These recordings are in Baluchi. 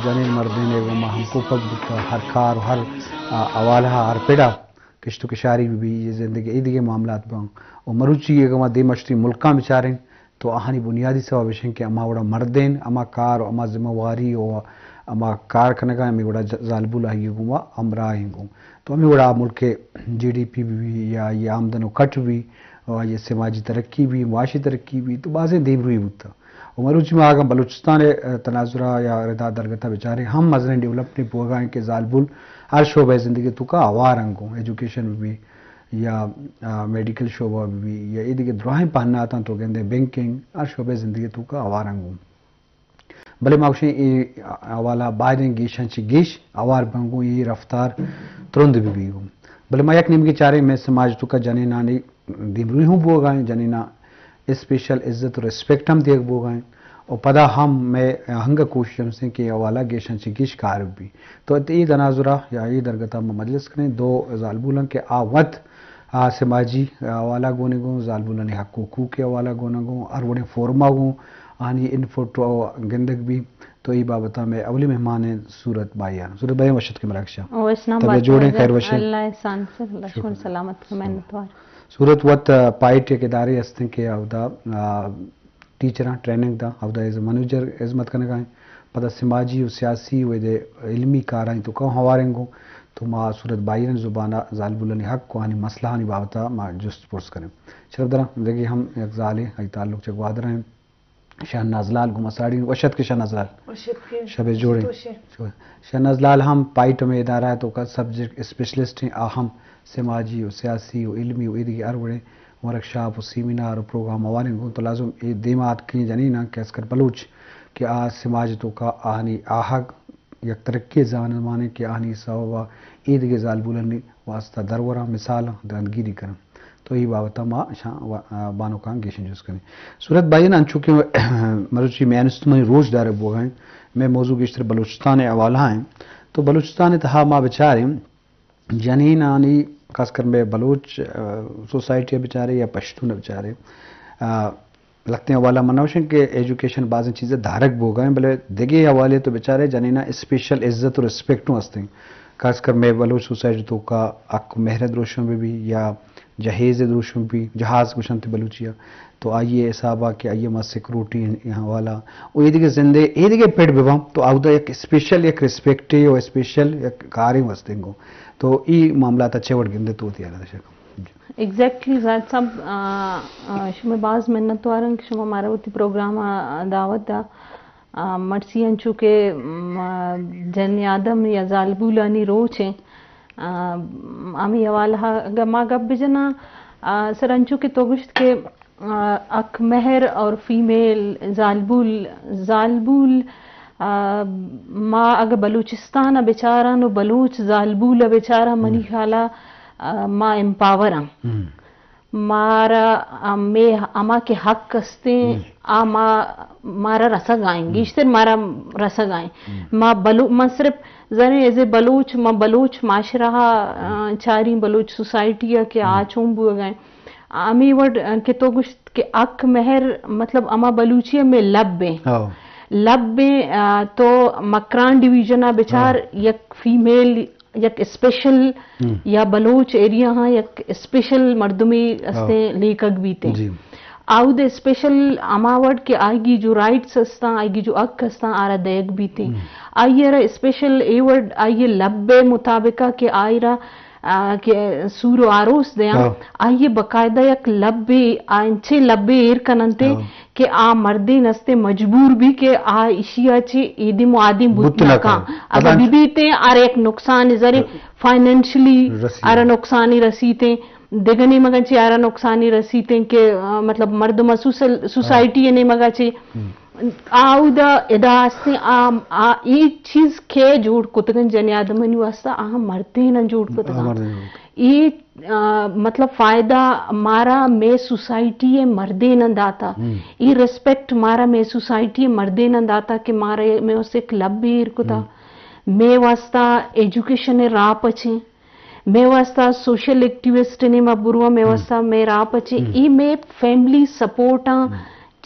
جنین مردین ء گوما ہمکوپگ بوتہ، ہر کار و ہر، آ، حوالہ ء ہر پڑ ء کشت و کشاری بہ بی، یہ زندگی ء ایدگہ معاملات باں۔ و مروچی اگہ ما دیما شتیں ملکاں بچاریں تو آہانی بنیادی سبب اش انت کہ ہما وڑا مردین ہما کار و ہما ذمہ واری و ہما کار کنگا ہمے وڑا ج-، زالبول آئی گوما ہمراہ ہیں گوں۔ تو ہمے وڑا ملک جی ڈی پی بہ بی یا یہ آمدن و کٹ بہ بی و یہ سماجی ترقی بہ بی، معاشی ترقی بہ بی تو بازیں دیمروئی بوتا۔ و مروچی ما اگاں بلوچستان ء تناظرہ یا ردا درگتا بچاریں، ہم مزنیں ڈیولپمنٹ بوگا ہیں کہ زالبول ہر شعبہ زندگی توکا آوار انگوں، ایجوکیشن بہ بی یا، آ، میڈیکل شعبہ بہ بی یا ایدگہ دراہیں پہناتاں تو گندے بینکنگ ہر شعبہ زندگی توکا آوار انگوں۔ بلے ما گوشیں اے حوالہ بائدیں گیشاں چہ گیش آوار بنگوں، اے رفتار ترند بہ بی گوں۔ بلے ما یک نیمگے چاریں مئے سماج توکا جنینانی دیمروئی ہوں بوگا ہیں، جنینا اسپیشل عزت و ریسپیکٹ ہم دیگ بوگا ہیں۔ و پدا ہم مئے ہنگا کوشش ہم سیں کہ اے حوالہ گیشاں چہ گیش کار بہ بی۔ تو اے تناظرہ یا اے درگتا ما مجلس کنیں دو زالبولاں کہ آ وت آ سماجی حوالہ گونے گوں، زالبولانی حق و حقوق حوالہ گونا گوں، ہر وڑیں فورما گوں، آنی انپٹ و گندگ بی۔ تو ای بابتا میں اولی مہمان ہیں صورت بھائی ہیں۔ صورت بھائی وشت کے مراکشا۔ وشنام طبیعت بات جوڑیں، ہے، خیر وشیں۔ اللہ احسان سے، اللہ شکر۔ شمار سلامت کو، منتوار۔ صورت وت، آ، پائٹ یک ادارے ہستیں کہ اودا، آ، ٹیچراں ٹریننگ دا، اودا ایز اے منیجر خدمت کنگا ہیں۔ پدا سماجی و سیاسی و ایدے علمی کارانی توکا ہم ہواریں گوں۔ تو ما صورت بائیرن زبانا زالبولانی حق و آنی مسئلہانی بابتا ما جست پرس کنیں۔ شرف دراں دگہ ہم یک زالے، آئی تعلق چہ گوادر ہیں۔ شہناز لال گوں ما ساڑی وشت کے شہناز لال۔ وشت کے۔ شب جوڑیں۔ شہناز لال ہم پائٹ میں ادارہ ہے توکا سبجیکٹ اسپیشلسٹ ہیں، آ ہم سماجی و سیاسی و علمی و ایدگہ ہر وڑیں ورکشاپ و سیمینار و پروگرام ہواریں گوں۔ تو لازم اے دیما آتکیں جنیناں کہ اسکر بلوچ کہ آ سماج توکا آہانی آہگ یک ترقی زمانیں کہ آہانی سببا ایدگہ زالبولانی واسطہ درورا مثالاں درندگیری کنن۔ تو ای بابتا ما شاں و-، آ، بانکاں گیشن جست کنیں۔ صورت بھائی انچو کہ مروچی مینستمانی روچ دارے بوگا ہیں، میں موضوع گیشتر بلوچستان حوالہ ہیں۔ تو بلوچستان تہا ما بچاریں جنینانی، خاص کر میں بلوچ، آ، سوسائٹی بچارے یا پشتون بچارے، آ، لہتیں حوالہ من نہ گوشیں کہ ایجوکیشن بازیں چیزے دارگ بوگا ہیں، بلے دگہ حوالے تو بچارے جنینا اسپیشل عزت و ریسپیکٹ ہوں ہستیں۔ خاص کر میں بلوچ سوسائٹی توکا حق مہر دروشم بہ بی یا جہیز دروشم بہ بی، جہاز گوشنت بلوچیا، تو آئی حسابا کہ آئی ما سیکورٹی حوالہ و ایدگہ زندے ایدگہ پڑ بباں تو اودا یک اسپیشل یک ریسپیکٹ و اسپیشل یک کاریں ہستیں گوں۔ تو ای معاملات چے وڑ گندے تو وتی حالت شکم۔ ایگزیکٹلی زاہد صاحب، آ، آ، شمئے باز منتوار آں کہ شما مارا وتی پروگرام ء دعوت دا۔ آ، مرسی انچو کہ، م، جنی آدم یا زالبولانی روچ ایں۔ آ، ہمے حوالہ ء اگاں ما گپ بجناں، آ، سر انچو کہ تو گوشت کہ، آ، حق مہر اور فیمیل زالبول، زالبول، آ، ما اگاں بلوچستان ء بچاراں و بلوچ زالبول ء بچاراں، منی خیال ء، آ، ما امپاور آں۔ مارا ہمے ہما کہ حق استیں، آ ما، مارا رسگ آئیں، گیشتر مارا رسگ آئیں۔ ما بلو-، ما صرف زانیں ایز اے بلوچ، ما بلوچ معاشرہ ء، آ، چاریں بلوچ سوسائٹی ء کہ آ چون بوگ ء۔ ہمے وڑ، آ، کہ تو گوشت کہ حق مہر، مطلب ہما بلوچی ء میں لب ایں۔ لب ایں، آ، تو مکران ڈویژن ء بچار یک فیمیل یک اسپیشل یا بلوچ ایریا ہاں یک اسپیشل مردمے استیں لیکگ بیتیں۔ آودے اسپیشل ہما وڑ کہ آئیگی جو رائٹس استاں، آئیگی جو حق استاں، آرا دیگ بیتیں۔ آئی را اسپیشل اے وڑ آئی لب مطابقہ کہ آئی را، آ، کہ سور و آروس دیاں، آئی باقاعدہ یک لبے، آ، انچیں لبے ایر کننتے کہ آ مردین استیں مجبور بی کہ آ اشیا چہ ایدیم و آدیم بوت نہ کاں۔ اگہ بی بیتیں، آرا یک نقصان زرے فائنینشلی آرا نقصانی رسیتیں، دگہ نیمگاں چہ آرا نقصانی رسیتیں کہ، آ، مطلب مردم سوسل-، سوسائٹی نیمگا چہ آ اودا ادا استیں، آ، آ اے چیز کہ جوڑ کتگن جنی آدمانی واسطہ آ مردین جوڑ کتگن۔ اے آ، مطلب فائدہ مارا مئے سوسائٹی ء مردیناں داتا۔ اے ریسپیکٹ مارا مئے سوسائٹی ء مردیناں داتا کہ مارا مئے واسطہ یک لب ایر کتا۔ مئے واسطہ ایجوکیشن ء راہ پچیں۔ مئے واسطہ سوشل ایکٹیوسٹ نے ما برواں، مئے واسطہ مئے راہ پچیں۔ اے مئے فیملی سپورٹ آں۔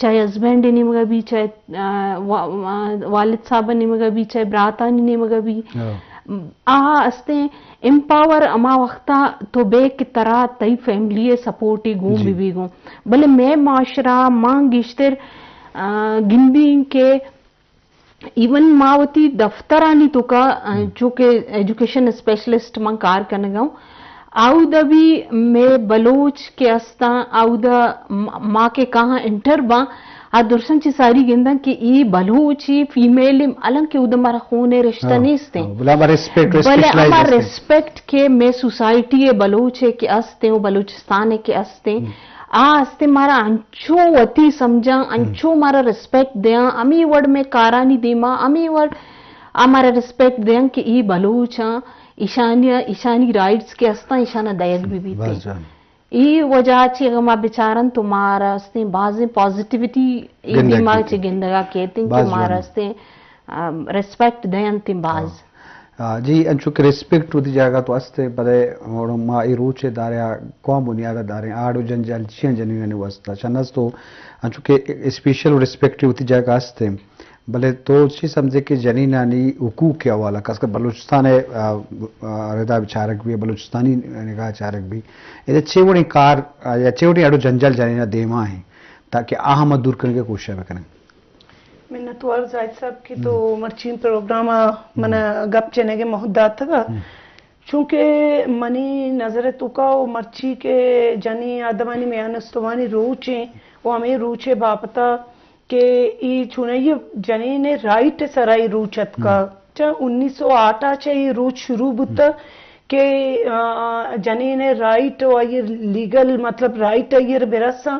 چاہے ہسبینڈ ءِ نیمگا بی، چاہے، آ، وا-، وا-، والد صاحب ءِ نیمگا بی، چاہے براتانی نیمگا بی۔ آ ہستیں، امپاور ہما وختا تو بے کہ ترا تئی فیملی ءِ سپورٹ ءَ گون بہ بی گون۔ بلے مئے معاشرہ مان گیشتر، آ، گندیں کہ ایون ما وتی دفترانی توکا، آ، چونکہ ایجوکیشن اسپیشلسٹ من کار کنگا ہوں، آودا بھی مئے بلوچ کہ استاں، آودا م-، ما کہ کہاں انٹر باں، آ درساں چہ ساری گنداں کہ اے بلوچ، اے فیمیل، حالانکہ اودا مارا خون ءِ رشتہ نیستیں۔ بلے ہما ریسپیکٹ، بلے ہما ریسپیکٹ کہ مئے سوسائٹی ءِ بلوچ ءِ کہ استیں و بلوچستان ءِ کہ استیں، آ استیں مارا انچو وتی سمجھاں، انچو مارا ریسپیکٹ دیاں، ہمے وڑ مئے کارانی دیما، ہمے وڑ آ مارا ریسپیکٹ دیاں کہ اے بلوچ آں، ایشانی، ایشانی رائٹس کہ استاں، ایشانا دئیگ بہ بیتیں۔ اے وجہ چہ اگاں ما بچارن تو مارا استیں بازیں پازیٹیوٹی اے دیما چہ گندگا کیتیں کہ مارا استیں، آ، ریسپیکٹ دینتیں باز۔ آ، جی، انچو کہ ریسپیکٹ وتی جاگہ تو است، بلے ما اے روچ ءَ داریں، آ کواں بنیاد ءَ داریں، آڑ و جنجال چیاں جنینانی واسطہ؟ چنز تو انچو کہ اسپیشل ریسپیکٹ وتی جاگہ است، بلے تو چی سمجھے کہ جنینانی حقوق ءِ حوالہ، خاص کر بلوچستان ءِ، آ، آ، ردا بچارگ بی، بلوچستانی نگاہ چارگ بی، ادا چے وڑیں کار، آ، یا چے وڑیں اڑ و جنجال جنینا دیما ہیں تاکہ آ ہم دور کنگ ءِ کوشش بکنیں؟ منتوار زاہد صاحب کہ تو مرچی پروگرام ءَ من ءَ گپ جنگ ءِ موہ داتگ ءَ۔ چونکہ منی نظر ءِ توکا و مرچی کہ جنین آدمانی میان استمانی روچ ایں و ہمے روچ ءِ بابت ءَ کہ اے چونائی جنین ءِ رائٹ ءِ سرا اے روچ اتکا۔ چہ انیس سو آٹھ ءَ چہ اے روچ شروع بوتا کہ، آ، جنین ءِ رائٹ و آئی لیگل، مطلب، رائٹ آئی ءَ برساں۔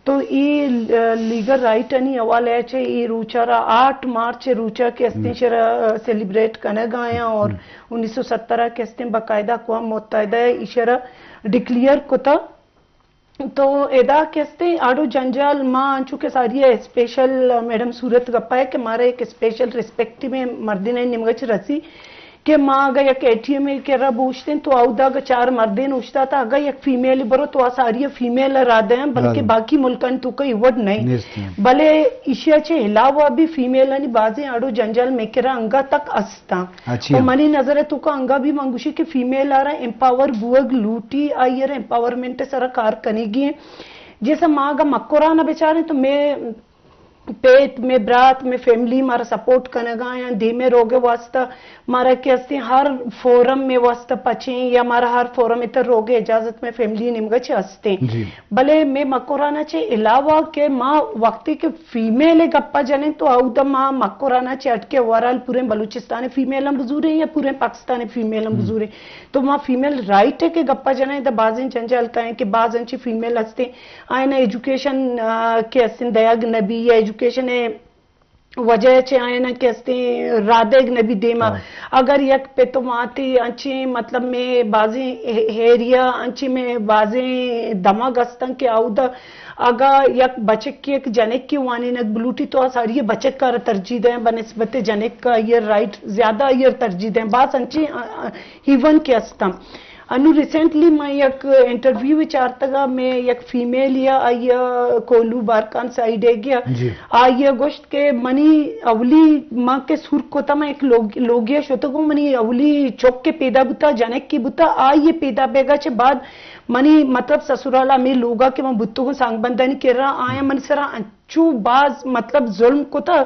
تو اے، آ، لیگل رائٹانی حوالہ ءَ چہ اے روچ ءَ را آٹھ مارچ ءِ روچ ءَ کہ استیں شرا، آ، سیلیبریٹ کنگ ءَ آیاں اور انیس سو ستر ءَ کہ استیں باقاعدہ اقوام متحدہ ءَ ایشرا ڈکلیئر کتا۔ تو ادا کہ استیں اڑ و جنجال ما انچو کہ ساری ءَ اسپیشل، آ، میڈم صورت گپا ہے کہ مارا ایک اسپیشل ریسپیکٹ میں مردین نیمگا چہ رسی۔ کہ ما اگہ یک اے ٹی ایم ءِ کرا بوشتیں تو اودا اگہ چار مردین اوشتاتا، اگہ یک فیمیل برو تو آ ساری فیمیل ءَ را دیں، بلکہ باقی ملکانی توکا اے وڑ نہیں۔ بلے ایشی ءَ چہ علاوہ بھی فیمیلانی بازیں اڑ و جنجال مئے کرا انگا تک استاں۔ و منی نظر ءِ توکا انگا بھی من گوشی کہ فیمیل ءَ را امپاور بوگ لوٹی، آئی ءَ را امپاورمنٹ ءِ سرا کار کنگی ہیں۔ جیسا ما اگہ مکران ءَ بچاریں تو مئے پیت، مئے برات، مئے فیملی مارا سپورٹ کنگا یا دیمے روگ ءِ واسطہ مارا کہ استیں ہر فورم مئے واسطہ پچیں یا مارا ہر فورم ءِ تر روگ ءِ اجازت مئے فیملی نیمگا چہ استیں۔ بلے مئے مکران ءَ چہ علاوہ کہ ما وقتی کہ فیمیل ءِ گپا جنیں تو اودا ما مکران ءَ چہ اٹکے اوورال پوریں بلوچستان ءِ فیمیل ہم بزوریں یا پوریں پاکستان ءِ فیمیل ہم بزوریں۔ تو ما فیمیل رائٹ ءِ کہ گپا جنیں، دا بازیں جنجال کائیں کہ باز انچیں فیمیل ہستیں، آئینا ایجوکیشن، آ، کہ ہستیں دیگ نبی یا ایجوکیشن ءِ وجہ چہ آئینا کہ ہستیں رادیگ نبی دیما۔ اگر یک پت و ماتے انچیں، مطلب، مئے بازیں اے-، ایریا انچیں، مئے بازیں دمگ ہستن کہ اودا اگا یک بچکی یک جنکی وانینگ بلوٹی تو آ ساری بچک ءَ را ترجیح دیں بہ نسبت جنک ءَ، آئی ءَ رائٹ زیادہ آئی ءَ را ترجیح دیں۔ باز انچیں، آ، آ، ایون کہ ہستن۔ انو ریسنٹلی من یک انٹرویو چارتگا، مئے یک فیمیل یا آئی ءَ کولو بارکان سائیڈ ءَ گیا۔ آئی ءَ گوشت کہ منی اولی، من کہ سور کتا، من یک لوگ-، لوگیا شتگوں، منی اولی چک کہ پیدا بوتا، جنک کہ بوتا، آئی ءِ پیدا بیگا چہ بعد منی مطلب سسرالا ہمے لوگا کہ من بوتگوں سانگ بندانی کرا، آیاں منی سرا چو باز مطلب ظلم کتا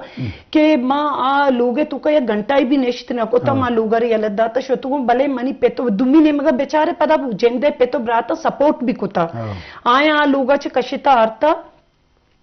کہ ما آ لوگ ءِ توکا یک گھنٹہ ءَ بھی نشت نہ کتا، ما لوگ ءَ را یلہ داتا شتگوں، بلے منی پت و دومی نیمگا بیچارے پدا جند ءِ پت و براتا سپورٹ بھی کتا۔ آیاں آ لوگا چہ کشتا آرتا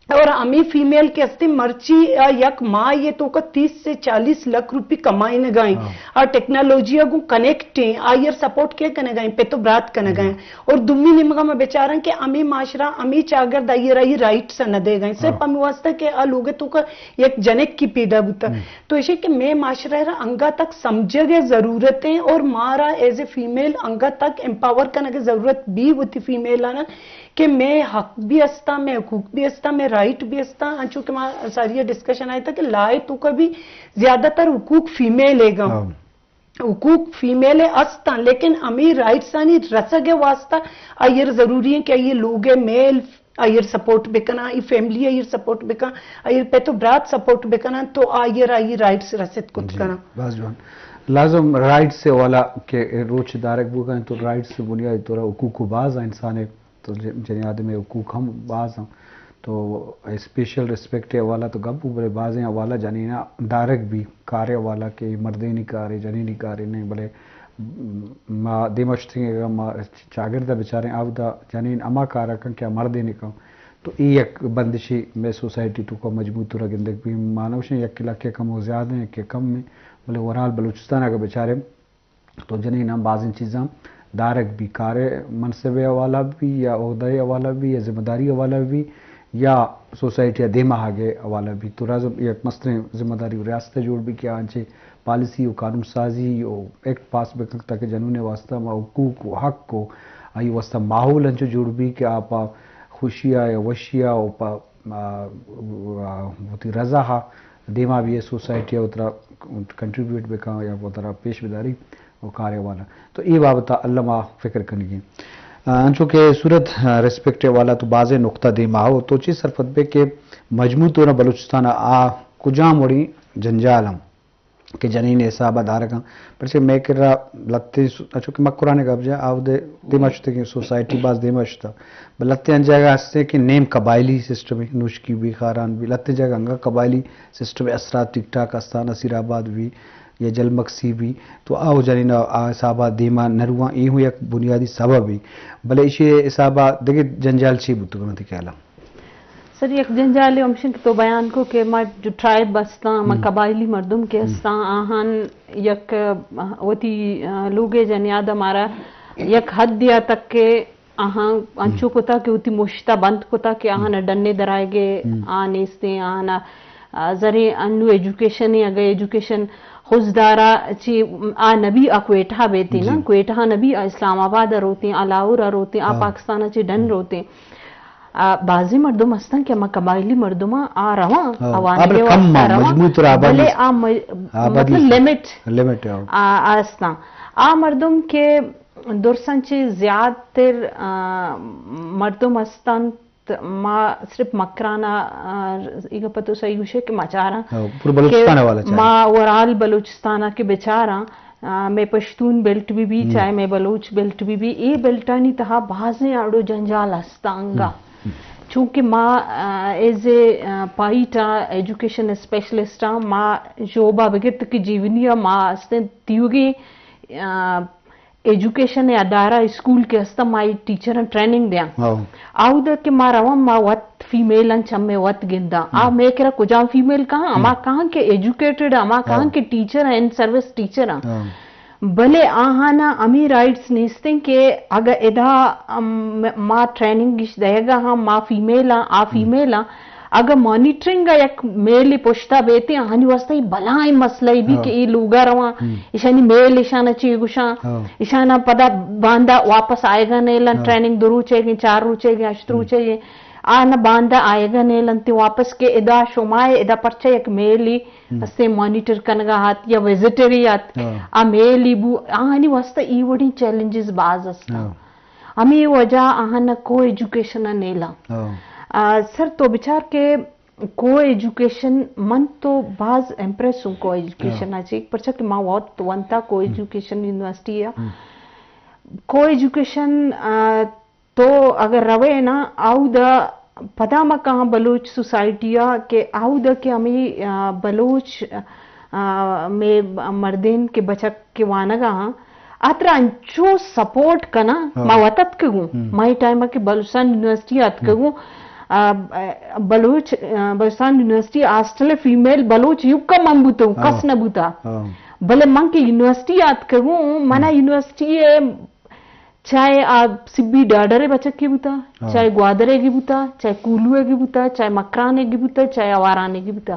اور ہمے فیمیل کہ ہستے مرچی آ یک ماہ ءِ توکا تیس سے چالیس لکھ روپی کمائینگا ایں۔ آ ٹیکنالوجی ءَ گوں کنیکٹ ایں، آئی ءَ را سپورٹ کئے کنگا ایں؟ پت و برات کنگا ایں۔ اور دومی نیمگا ما بچاراں کہ ہمے معاشرہ، ہمے چاگرد آئی ءَ را آئی رائٹس ءَ نہ دیگ ءَ ایں۔ صرف ہمے واسطہ کہ آ لوگ ءِ توکا یک جنک کہ پیدا بوتا۔ تو ایشی کہ مئے معاشرہ ءَ را انگا تک سمجھگ ءِ ضرورت ایں اور مارا ایز اے فیمیل انگا تک امپاور کنگ ءِ ضرورت بی وتی فیمیل آناں کہ مئے حق بھی استاں، مئے حقوق بھی استاں، مئے رائٹ بھی استاں۔ انچو کہ ما ساری ءَ ڈسکشن آئیتا کہ لا ءِ توکا بھی زیادہ تر حقوق فیمیل ءِ گاں۔ حقوق فیمیل ءِ استاں، لیکن ہمے رائٹسانی رسگ ءِ واسطہ آئی ءَ را ضروری ایں کہ آئی ءِ لوگ ءِ میل، آئیر سپورٹ بکناں، آئی فیملی آئیر سپورٹ بکن، آئیر پت و برات سپورٹ بکناں، تو آئیر آئی رائٹس رسد کت جی، کناں۔ باز جوان۔ لازم رائٹس ء حوالہ کہ روچ دارگ بوگا انت، تو رائٹس بنیادی طور حقوق و باز انسان ء، تو ج-، جنی آدم ء حقوق ہم باز ہیں۔ تو اسپیشل ریسپیکٹ ء حوالہ تو گپ، بلے بازیں حوالہ جنینا دارگ بی، کار ء حوالہ کہ مردینی کارے، جنینی کارے نہیں، بلے ما دیما شتیں، اگاں ما چاگرد ء بچاریں، اودا جنین ہما کار ء کن کہ آ مردین کن۔ تو اے یک بندشے مئے سوسائٹی توکا مجموعی طور ء گندگ بی۔ ما نہ گوشیں یک علاقے کم و زیادہ ہیں کہ کم ہیں، بلے اوورال بلوچستان اگر بچاریں تو جنین ہم بازیں چیزاں دارگ بی، کار ء منصب ء حوالہ بی یا عہدہ ء حوالہ بی یا ذمہ داری حوالہ بی یا سوسائٹی ء دیما آگے حوالہ بی۔ تو لازم یک مستریں ذمہ داری ریاست ء جوڑ بی کہ آنچے پالیسی و قانون سازی و ایکٹ پاس بکن تاکہ جنون ء واسطہ ما حقوق و حق و آئی واسطہ ماحول انچو جوڑ بی کہ آ پا خوشی ء یا وشی ء و پا، آ، آ، وتی رضا ء دیما بی سوسائٹی ء وترا کنٹریبیوٹ بکن یا وترا پیش بداری و کار ء والا۔ تو اے بابت ء الما فکر کنگی۔ آ، انچو کہ صورت، آ، ریسپیکٹ ء والا تو بازیں نقطہ دیما ہو تو چی سرپد بے کہ مجموعی طور بلوچستان ء آ کجام وڑی جنجال ہم کہ جنین ء حساب ء دارگاں، پرچہ مئے کرا لھتیں سو-، اچو کہ مکران ء گپ جاں، آ اودے دیما شتگیں سوسائٹی باز دیما شتا۔ بلے لھتیں جاگہ ہستیں کہ نیم قبائلی سسٹم ہے، نوشکی بھی، خاران بھی، لھتیں جاگہ انگا قبائلی سسٹم ء اثرات ٹھیک ٹھاک استاں، نصیر آباد بھی یا جلمکسی بھی، تو آ جنین ء آ حساب ء دیما نہ رواں، اے ہوں یک بنیادی سبب ہے۔ بلے ایشی حساب ء دگہ جنجال چی بوتگ انت خیال ء؟ سر، یک جنجالے ہمشن کہ تو بیان کو کہ ما جو ٹرائب استاں، ما ہم۔ قبائلی مردم کہ ہم۔ استاں، آہان یک، آ، وتی، آ، لوگے جنیاد مارا یک حد یا تک کہ آہان انچو کتا کہ وتی مشتا بند کتا کہ آہان ہم۔ ڈنے درائے گے ہم۔ آ نیستیں، آہان، آ، زرے انو ایجوکیشن ہے، اگر ایجوکیشن خضدارا چی آ نبی آ کوئٹہ بیتی نا، جی۔ کوئٹہ نبی آ اسلام آباد روتیں، آ لاہور روتیں، آ ہاں۔ پاکستان چی ڈن ہم۔ روتیں۔ آ، بازیں مردم ہستن کہ ہما قبائلی مردماں آ رواں، ہاں، آوانگے آ بلے کم واسطہ آں، رواں، مجموعی طور آبادی بلے است۔ آ م-، آبادی مطلب است۔ لمٹ لمٹ ہے، ہاں۔ آ، آ استاں۔ آ مردم کہ درساں چہ زیات تر، آ، مردم ہستن، ما صرف مکران ء، آ، ای گپ تو صحیح گوشے کہ ما چاراں ہاں، پورا بلوچستان کہ حوالہ چاراں۔ ما اوورال بلوچستان ء کہ بچاراں، آ، مئے پشتون بیلٹ بہ بی، ہم۔ چاہے مئے بلوچ بیلٹ بہ بی، اے بیلٹانی تہا بازیں اڑ و جنجال است انگا۔ ہم۔ چونکہ ما، آ، ایز اے، آ، پائیٹ آ ایجوکیشن اسپیشلسٹ آ، ما شعبہ بگر تک جیونی آ ما استیں تیوگیں، آ، ایجوکیشن ادارہ اسکول کہ استاں ما ٹیچراں ٹریننگ دیاں۔ ہاں۔ آودا کہ ما رواں ما وت فیمیل آں چمے وت گنداں۔ آ ہم۔ مئے کرا کجام فیمیل کہاں؟ ہما ہم۔ کہاں کہ ایجوکیٹڈ، ہما کہاں ہاں۔ کہ ٹیچر آں، ان سروس ٹیچر آں۔ ہاں۔ بلے آہانا ہمے رائٹس نیستیں کہ اگہ ادا، ام، ما ٹریننگ گش دئیگا ہاں، ما فیمیل آں، آ ہم۔ فیمیل آں، اگہ مانیٹرنگ ء یک میلے پشتا بیتیں، آہانی واسطہ ای بلائیں مسئلہ ای بی ہاں۔ کہ ای لوگا رواں، ہم۔ ایشانی میل ایشانا چی گوشاں، ہاں۔ ایشانا پدا باندا واپس آئیگا نیلاں، ہاں۔ ٹریننگ دو روچے گیں، چار روچے گیں، ہشت ہم۔ روچے گیں، آ نہ باندا آئیگا نیلنت واپس کہ ادا شما ادا پرچہ یک میلی ہم۔ ہستیں مانیٹر کنگا ہات یا وزیٹری ہات، ہاں۔ آ میلی بو، آہانی واسطہ ای وڑیں چیلنجز باز ہستاں۔ ہاں۔ ہمے وجہ آہاں کو ایجوکیشن ء نیلاں۔ ہاں۔ آ، سر تو بچار کہ کو ایجوکیشن من تو باز امپریس ہوں کو ایجوکیشن ہاں۔ ء چی، پرچا کہ ما وت ونتا کو ہم۔ ایجوکیشن یونیورسٹی ء۔ ہم۔ کو ایجوکیشن، آ، تو اگر روے نا، آودا پدا ما کہاں بلوچ سوسائٹی ء کہ آودا کہ ہمیں، آ، بلوچ، آ، میں مردین کے بچک کے وانگا ہاں، آترا انچو سپورٹ کناں، ہاں۔ ما وت اتکگوں۔ ہم۔ مائی ٹائم ء کہ بلوچستان یونیورسٹی ء اتکگوں، ہم۔ آ، بلوچ، آ، بلوچستان یونیورسٹی ہاسٹل ء فیمیل بلوچ یکا من بوتوں، ہاں۔ کس نہ بوتا۔ ہاں۔ بلے من کہ یونیورسٹی ء اتکگوں، منا ہم۔ یونیورسٹی ء چاہے آ سبی ڈاڈر ء بچکے بوتا، ہاں۔ چاہے گوادر ء گی بوتا، چاہے کولو ء گی بوتا، چاہے مکران ء گی بوتا، چاہے آواران ء گی بوتا۔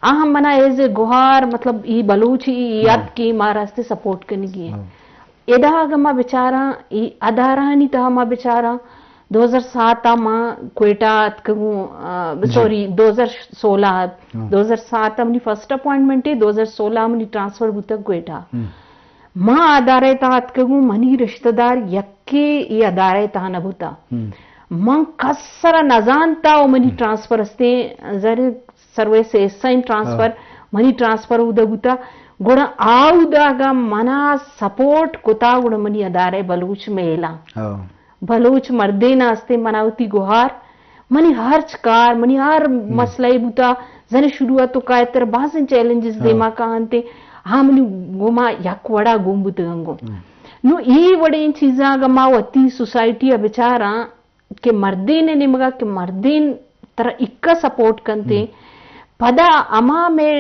آ ہم منا ایز اے گوہار، مطلب، ای بلوچ ای ہاں۔ یاد کی مارا استے سپورٹ کنگی ہے۔ ہاں۔ ادا اگہ ما بچاراں، ای ادارہانی تہا ما بچاراں، دو ہزار سات ء ما کوئٹہ اتکگوں، آ، جی۔ سوری، دو ہزار سولہ ء، ہاں۔ دو ہزار سات ء منی فرسٹ اپوائنٹمنٹ ہے، دو ہزار سولہ ء منی ٹرانسفر بوتگ کوئٹہ۔ ہم۔ ما ادارہ ء تہا اتکگوں، منی رشتہ دار یکے اے ادارہ ء تہا نہ بوتا۔ ہم۔ من کس سرا نزانتا و منی ٹرانسفر استیں، زر سروے سے حصہ ٹرانسفر، منی ٹرانسفر اودا بوتا۔ گڑا آودا اگا منا سپورٹ کتا، گڑا منی ادارہ بلوچ میلا، بلوچ مردین آستے منا وتی گوہار، منی ہرچ کار، منی ہر مسئلہ بوتا، زن شروعات تو کائے تر بازیں چیلنجز دیما کاہنتے، ہاں منی گوما یک وڑا گون بوتگن گوں۔ نو ای وڑیں چیزاں اگا ما وتی سوسائٹی ء بچاراں کہ مردین نیمگا کہ مردین ترا اکا سپورٹ کنتے، پدا اما میں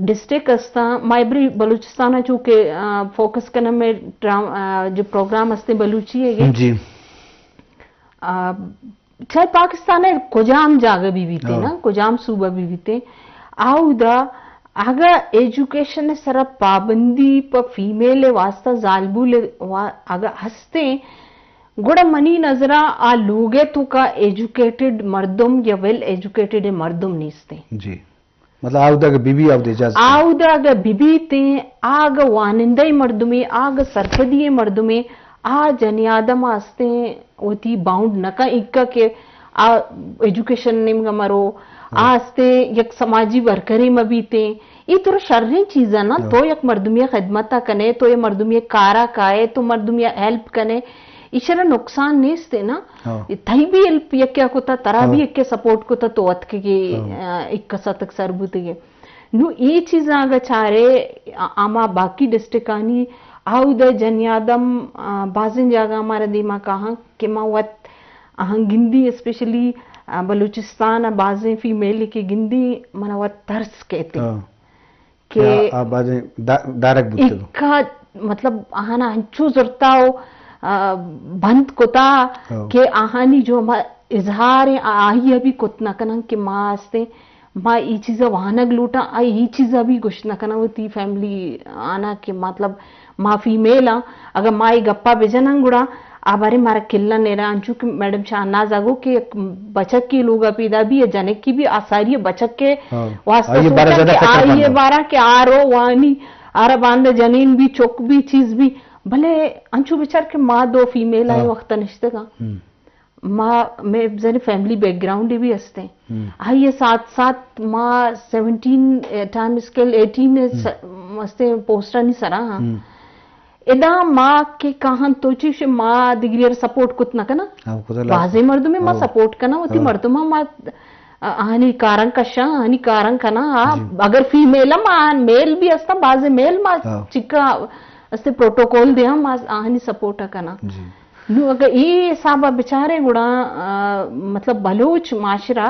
ڈسٹرکٹ استاں، مائبری بلوچستان چونکہ، آ، فوکس کنم میں ڈرام-، آ، جو پروگرام ہستے بلوچی ہے، جی۔ آ، چاہے پاکستان ہے کجام جاگہ بھی بیتے نا، کجام صوبہ بھی بیتے، آودا اگا ایجوکیشن سرا پابندی پہ فیمیل واسطہ زالبول وا-، اگا ہستے، گڑا منی نظرا آ لوگے توکا ایجوکیٹڈ مردم یا ویل ایجوکیٹڈ مردم نیستے۔ جی۔ مطلب آودا اگہ بی بی آودا اجازت آودا اگہ بی بی تیں، آگہ وانندہ مردمے، آگہ سرپدی مردمے، آ جنی آدم آستیں وتی باؤنڈ نہ کن اکا کہ آ ایجوکیشن نیمگا مرو، آ استیں یک سماجی ورکرے مبیتیں۔ ای تو شریں چیز ہے نا، تو یک مردمی خدمت کنے، تو یہ مردمی کارا کائے، تو مردمی ہیلپ کنے، ایشرا نقصان نیست ہے نا۔ تئی بھی ہیلپ یکیا کتا، ترا بھی یکیا سپورٹ کتا، تو اتکگے، آ، ایک کسا تک سر بوتگے۔ نو اے چیزاں اگہ چارے، آ-، آما باقی ڈسٹرکٹانی آودا جنی آدم، آ، بازیں جاگہ ہمارا دیما کاہاں کہ ما وت آہاں گندی، اسپیشلی، آ، بلوچستان آ بازیں فیمیل کہ گندی منا وت ترس کہتے کہ آ، آ بازیں دا-، دارگ بوتگ۔ اکا مطلب آہانا انچو زرتا و، آ، بند کتا کہ آہانی جو ہما اظہار ہیں، آ-، آئی بھی کت نہ کنن کہ ما ہستیں ما ای چیزا وانگ لوٹاں، آ ای چیزا بھی گوشت نہ کناں وتی فیملی آنا کہ مطلب ما فیمیل آں، اگاں ما ای گپا بجناں گڑا آ بارے مارا کلا نیرا۔ انچو کہ میڈم شاہناز آ گو کہ یک بچک کے لوگا پیدا بھی، جنک کی بھی، آ ساری بچک کے واسطہ آئی بارا سوچاں زیادہ کہ فکر آئی مند۔ بارا کہ آ رو وانی، آرا باندہ جنین بھی، چک بھی، چیز بھی، بلے انچو بچار کہ ما دو فیمیل آئے وقت نشتگاں۔ ما، میں ذرا فیملی بیک گراؤنڈ بھی ہستے۔ آئیے ساتھ ساتھ ما سیونٹین ٹائم اسکیل ایٹین ہستے پوسٹانی سرا ہاں۔ ادا ما کہ کاہن تو چیش ما دگری سپورٹ کت نہ کنا۔ بازے مردم ما سپورٹ کنا، وتی مردم ما آہانی کارن کشاں، آہانی کارن کنا۔ اگر فیمیل ما میل بھی ہستا، بازے میل ما چکا استے پروٹوکول دیاں، ما آہانی سپورٹ کنا۔ نو اگہ اے حساب ء بچارے گڑا، آ، مطلب بلوچ معاشرہ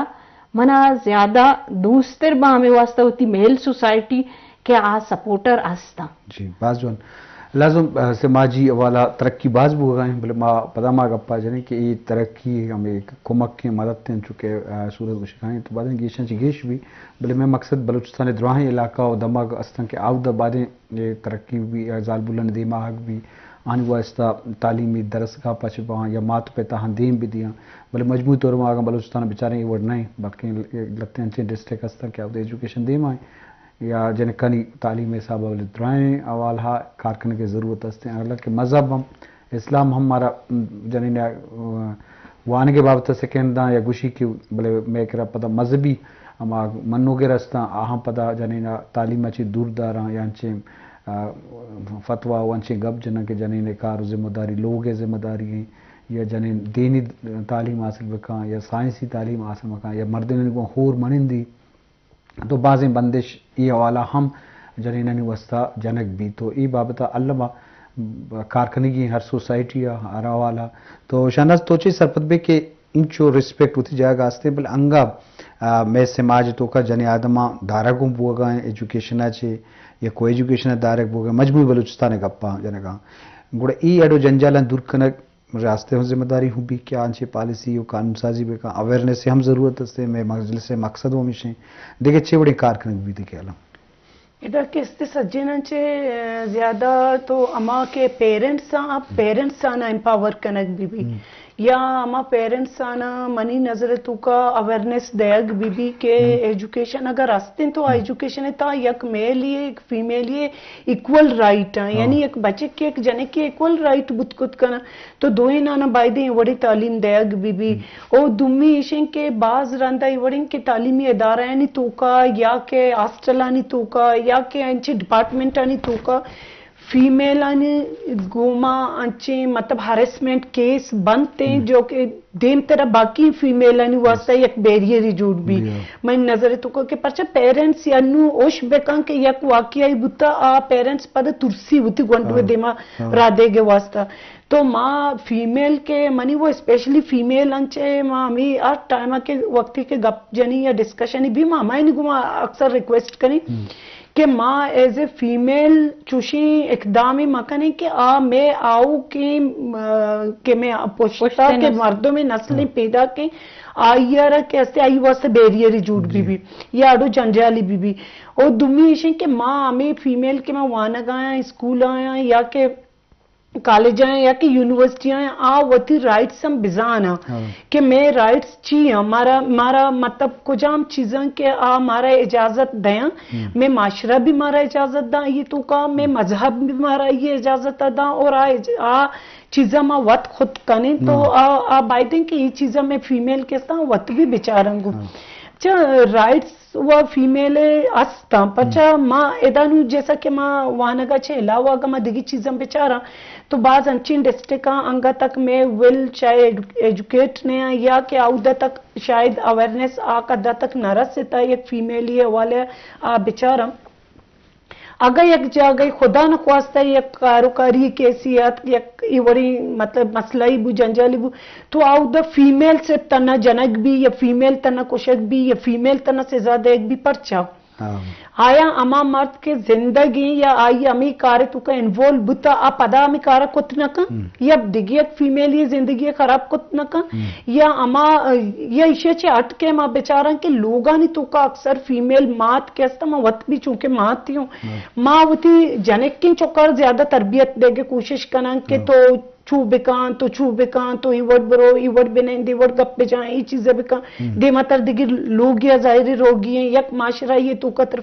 منا زیادہ دوستر با ہمیں واسطہ ہوتی میل سوسائٹی کہ آ سپورٹر ہستاں۔ جی، باز جوان۔ لازم، آ، سماجی حوالہ ترقی باز بوگا ہیں، بلے ما پدا ما گپا جنیں کہ اے ترقی ہمیں کمک کے مدد ہیں، چونکہ، آ، سورج گوشگائیں تو بعد گیشاں چی گیش بھی، بلے میں مقصد بلوچستان دراہیں علاقہ و دمگ استن کہ آودا بعدیں اے ترقی بی، زالبولانی دیما آہگ بی، آنی واسطہ تعلیمی درسگاہ پچ باں یا مات پت آہاں دیم بدیاں۔ بلے مجموعی طور ما اگاں بلوچستان بچاریں اے وڑ نہ ایں، بلکیں لتیں انچیں ڈسٹرکٹ ہستاں کہ اودا ایجوکیشن دیما ایں یا جنکانی تعلیم حساب ء، بلے درائیں حوالہ کار کنگ ء ضرورت است ایں۔ حالانکہ مذہب ہم، اسلام ہم مارا جنین ء وانگ ء بابت ء سکین داں یا گوشی کہ بلے مئے کرا پدا مذہبی ہما منوگر ہستاں، آہاں پدا جنین ء تعلیم ء چہ دور داراں یا انچیں، آ، فتویٰ و انچیں گپ جناں کہ جنین ء کار و ذمہ داری لوگ ء ذمہ داری ایں یا جنین دینی تعلیم حاصل بکاں یا سائنسی تعلیم حاصل بکاں یا مردینانی گوں ہور منندی۔ تو بازیں بندش اے حوالہ ہم جنینانی واسطہ جنگ بیت۔ تو اے بابت ء الما کار کنگی ہر سوسائٹی ء ہر حوالہ۔ تو شہناز تو چے سرپد بے کہ انچو ریسپیکٹ وتی جاگہ ء است، بلے انگا، آ، مئے سماج ء توکا جنین آدماں دارگ ہم بوگا ایں ایجوکیشن ء چے یا کو ایجوکیشن ء دارگ بوگا ایں، مجموعی بلوچستان ء گپاں جنگاں۔ گڑا اے اڈ و جنجالاں دور کنگ ریاست ء ہم ذمہ داری ہوں بی کہ آنچے پالیسی و قانون سازی بکن، اویئرنس ء ہم ضرورت است، مئے مجلس ء مقصد ہمیش ہیں۔ دگہ چے وڑیں کار کنگ بیت کہ الم؟ ادا کہ است سجیناں چے زیادہ تو ہما کہ پیرنٹس آں، پیرنٹس آناں امپاور کنگ بی بی۔ یا ہما پیرنٹس آناں منی نظر توکا اویئرنیس دیگ بی بی کہ ایجوکیشن اگر ہستیں تو آ ایجوکیشن تا یک میل ہی ایک فیمیل ہی ایکول رائٹ ہیں، یعنی یک بچک کہ یک جنک کی ایکول رائٹ بوت کت کنا، تو دوئیں آناں بایدیں وڑی تعلیم دیگ بی بی۔ او دومی ایشیں کہ باز رندا ای وڑیں کہ تعلیمی ادارہانی توکا یا کہ ہاسٹلانی توکا یا کہ انچیں ڈپارٹمنٹانی توکا فیمیلانی گوما انچیں مطلب ہراسمنٹ کیس بنت ایں جو کہ دیم ترا باقی فیمیلانی واسطہ یک بیریئری جوڑ بی۔ من نظر توکا کہ پرچہ پیرنٹس یا نو اوش بکن کہ یک واقعہ بوتا آ پیرنٹس پد ترسی وتی گونڈو دیما را دے گے واسطہ۔ تو ما فیمیل کہ منی وہ اسپیشلی فیمیل انچے ما ہمیں ہر ٹائم کہ وقتی کہ گپ جنی یا ڈسکشنی بھی ما ہمائنی گوما اکثر ریکویسٹ کنی کہ ما ایز اے فیمیل چوشیں اقدامی مکنیں کہ آ میں آؤ کہ، آ، کہ میں پشتا کہ مردم نسل پیدا کہ آئی را کہ اسے آئی واسطے بیریئری جوڑ بی بی یا اڈو جنجالی بی بی۔ او دومی ایشیں کہ ما ہمیں فیمیل کہ ما وانگایاں، اسکول آیاں یا کہ کالج آیاں یا کہ یونیورسٹی آیاں، آ وتی رائٹس ہم بزاناں کہ میں رائٹس چی ہیں، مارا، مارا مطلب کجام چیزاں کہ آ مارا اجازت دیاں، میں معاشرہ بھی مارا اجازت داں، یہ تو کا میں مذہب بھی مارا یہ اجازت داں اور آ اج-، آ چیزاں ما وت خود کنیں تو آ، آ بایدیں کہ یہ چیزاں میں فیمیل کے ساتھ وت بھی بچارنگو۔ چا رائٹس و فیمیل استاں۔ پچا ما ادا نو جیسا کہ ما وانگا چہ علاوہ اگاں ما دگی چیزاں بچاراں تو باز انچیں ڈسٹرکٹاں انگا تک میں ول چاہے ایڈو-، ایجوکیٹ نہ آں یا کہ اودا تک شاید اویئرنیس آ قدر تک نہ رستا یک فیمیلی حوالے آ بچاراں۔ اگاں یک جاگہے خدا نخواستہ یک کاروکاری کیسی ات، یک ای وڑی مطلب مسئلہ ای بو، جنجالی بو، تو اودا فیمیل صرف تنا جنگ بی یا فیمیل تنا کشگ بی یا فیمیل تنا سزا دیگ بی، پرچا؟ آیا ہما مرد کہ زندگیں یا آئی ہمیں کار توکا انوالو بوتا، آ پدا ہمیں کارا کت نہ کن؟ یا دگہ یک فیمیلی زندگی خراب کت نہ کن؟ یا ہما، یا ایشی چہ ہٹ کے ما بچاراں کہ لوگانی توکا اکثر فیمیل مات کہ است، ما وت بھی چونکہ مات ہی ہوں، ما وتی جنکیں چکار زیادہ تربیت دے گے کوشش کناں کہ تو چو بکان، تو چو بکان، تو ای وڑ برو، ای وڑ بنند، ای وڑ گپ بجان، ای چیزے بکان۔ دیما تر دگہ لوگ یا ظاہری روگی ہیں، یک معاشرہ یہ توکا تر